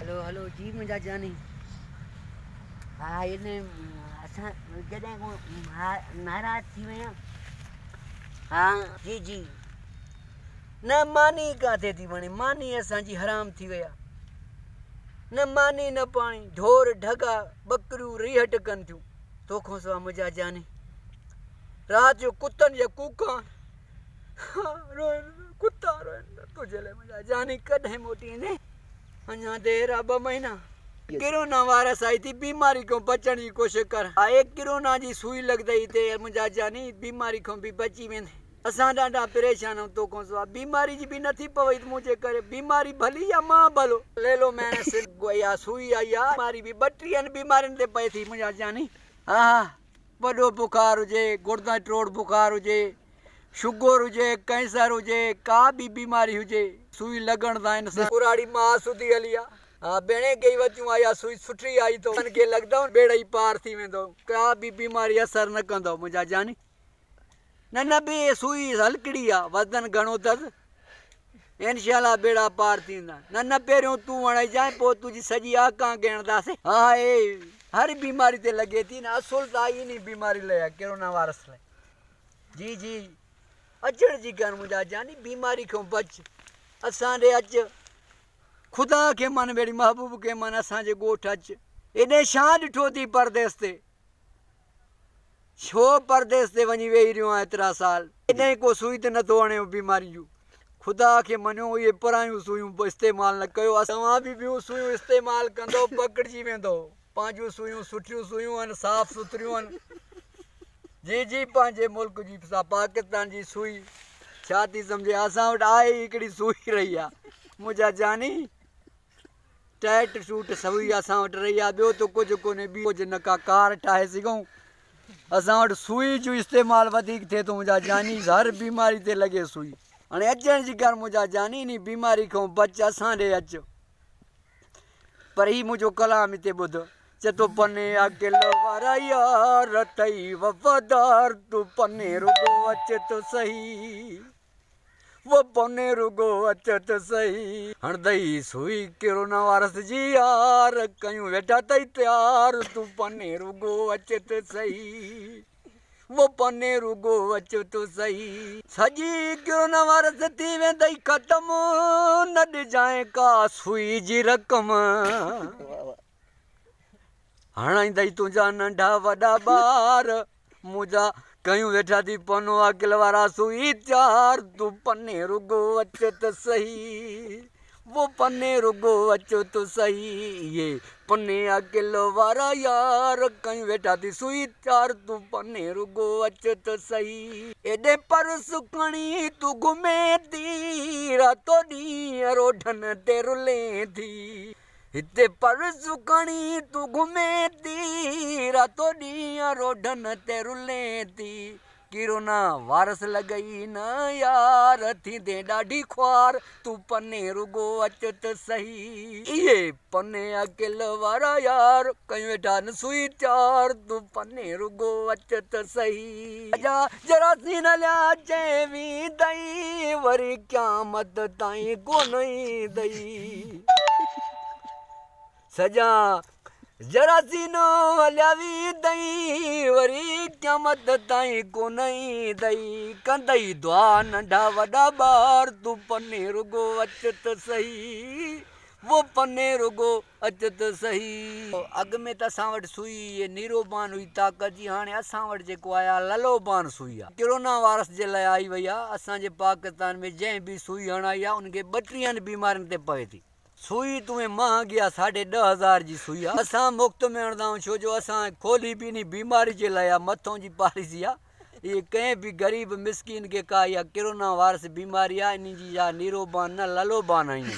هلو هلو جي منهنجا جاني ها ان اسان جڏهن ڪو ناراض ٿي ويا ها جي جي نه ماني ڪاٿي ٿي وڻي ماني اسانجي حرام ٿي ويا نه ماني نه پاڻي ڍور ڍڳا ٻڪريون ريهٽ ڪن ٿيون توکان سوا منهنجا جاني رات جو ڪتن جا ڪوڪان روئن ڪتا روئن تنهنجي لاء منهنجا جاني ڪڏهن موٽي ايندين اڃا دير آ ٻه مهينا. ڪرونا وائرس آئي ٿي بيماري کان بچڻ جي ڪوشش ڪر. آهي ڪرونا جي سوئي لڳندئي هتي منهنجا جاني بيماري کان به بچي ويندين. اسان ڏاڍا پريشان آهيون توکان سوا بيماري جي به نٿي پوي ته منهنجي ڪري بيماري ڀلي يا مان ڀلو. ليلو ميڻ سن اها سوئي آئي آ بيماري به ٻٽيهن بيمارين تي پئي ٿي منهنجا جاني. ها ها وڏو بخار هجي گڙدا ٽوڙ بخار هجي شگر هجي، ڪينسر هجي، ڪا به بيماري هجي، سوئي لڳڻ سان انسان. ڪراڙي ماء سڌي هلي آ. ها ڀيڻي ڪئي وتيون آ اها سوئي سٺي آئي تو ان کي لڳندو ٻيڙئي پار ٿي ويندو ڪا به بيماري اثر نه ڪندو منهنجا جاني. نه نه به سوئي هلڪڙي آ وزن گهڻو اٿس انشاء الله ٻيڙا پار ٿي ويندا. نه نه پهريون تون هڻائجانء پوء تنهنجي سڄي آڪان کي هڻنداسين. ها ها اي هر بيماري تي لڳي ٿي نه اصل ته آئي انهي بيماري لئه آ ڪرونا وائرس لئه. جي جي اچڻ جي ڪر منهنجا جاني بيماري کان بچ اسان ڏي اچ خدا کي من ويڙي محبوب کي من اسان جي ڳوٺ اچ ايڏي شان ڏٺو ٿي پرديس تي ڇو پرديس تي وڃي ويهي رهيو آهين ايترا سال ايڏي ڪو سوئي ته نٿو هڻي بيماري جو خدا کي مڃو اهي پرايون سوئيون استعمال نه ڪيو توهان به ٻيون سوئيون استعمال ڪندو پڪڙجي ويندو پنهنجون سوئيون سٺيون سوئيون آهن صاف سٿريون آهن جي جي پنهنجي ملڪ جي سا پاڪستان جي سوئي ڇا ٿي سمجهي اسان وٽ آهي ئي هڪڙي سوئي رهي آ منهنجا جاني ٽيٽ سوٽ سوئي اسان وٽ رهي آ ٻيو ته ڪجهه ڪونهي ٻي ڪجهه نه ڪا ڪار ٺاهي سگهون اسان وٽ سوئي جو استعمال وڌيڪ ٿئي ٿو منهنجا جاني هر بيماري تي لڳي سوئي هاڻي اچڻ جي ڪر منهنجا جاني انهي بيماري کان بچ اسان ڏي اچ پر هي منهنجو ڪلام هتي ٻڌ. چي ٿو پني عقل وارا يار اٿئي وفادار تون پني رڳو اچ ته سهي و پني رڳو اچ ته سهي. هڻندئي سوئي ڪرونا وارث جي يار ڪيون ويٺا اٿئي تيار تون پني رڳو اچ ته سهي. وو پني رڳو اچ تو سهي. سڄي ڪرونا وائرس ٿي ويندئي ختم نه ڏجانء ڪا سوئي جي رقم. هڻائيندئي تنهنجا ننڍا وڏا ٻار منهنجا ڪيون ويٺا ٿي پنو عقل وارا سوئي تيار تون پني رڳو اچ ته سهي. وو پني رڳو اچ ته سهي اهي پني عقل وارا يار ڪيون ويٺا ٿي سوئي تيار تون پني رڳو اچ ته سهي. ايڏي پرس کڻي تون گهمين ٿي راتو ڏينهن روڊن تي رلين ٿي هتي پرس کڻي تون گهمين ٿي راتو ڏينهن روڊن تي رلين ٿي ڪرونا وارس لڳئي نه يار ٿيندين ڏاڍي خوار تون پني رڳو اچ ته سهي. اهي پني عقل وارا يار ڪيون ويٺا آهن سوئي تيار تون پني رڳو اچ ته سهي. اجا جراثيم هليا اچين ويندئي وري قيامت تائين ڪونه ايندئي. سڄا جراثيم هليا ويندئي وري قيامت تائين ڪونه ايندئي ڪندئي دعا ننڍا وڏا ٻار تون پني رڳو اچ ته سهي وو پني رڳو اچ ته سهي. اڳ ۾ ته اسان وٽ سوئي هئي نيروبان هئي طاقت جي هاڻي اسان وٽ جيڪو آيا للوبان سوئي آ ڪرونا وائرس جي لاء آئي وئي آ اسان جي پاڪستان ۾ جنهن به سوئي هڻائي آ ان کي ٻٽيهن بيمارين تي پوي ٿي. سوئي تون مهانگي آ ساڍي 10,000 جي سوئي آ اسان مفت ۾ هڻندا آهيون ڇو جو اسان کولي به انهي بيماري جي لاء آ مٿون جي پاليسي آ اهي ڪنهن به غريب مسڪين کي ڪا اها ڪرونا وائرس بيماري آ انهي جي يا نيروبان نه للوبان هڻي.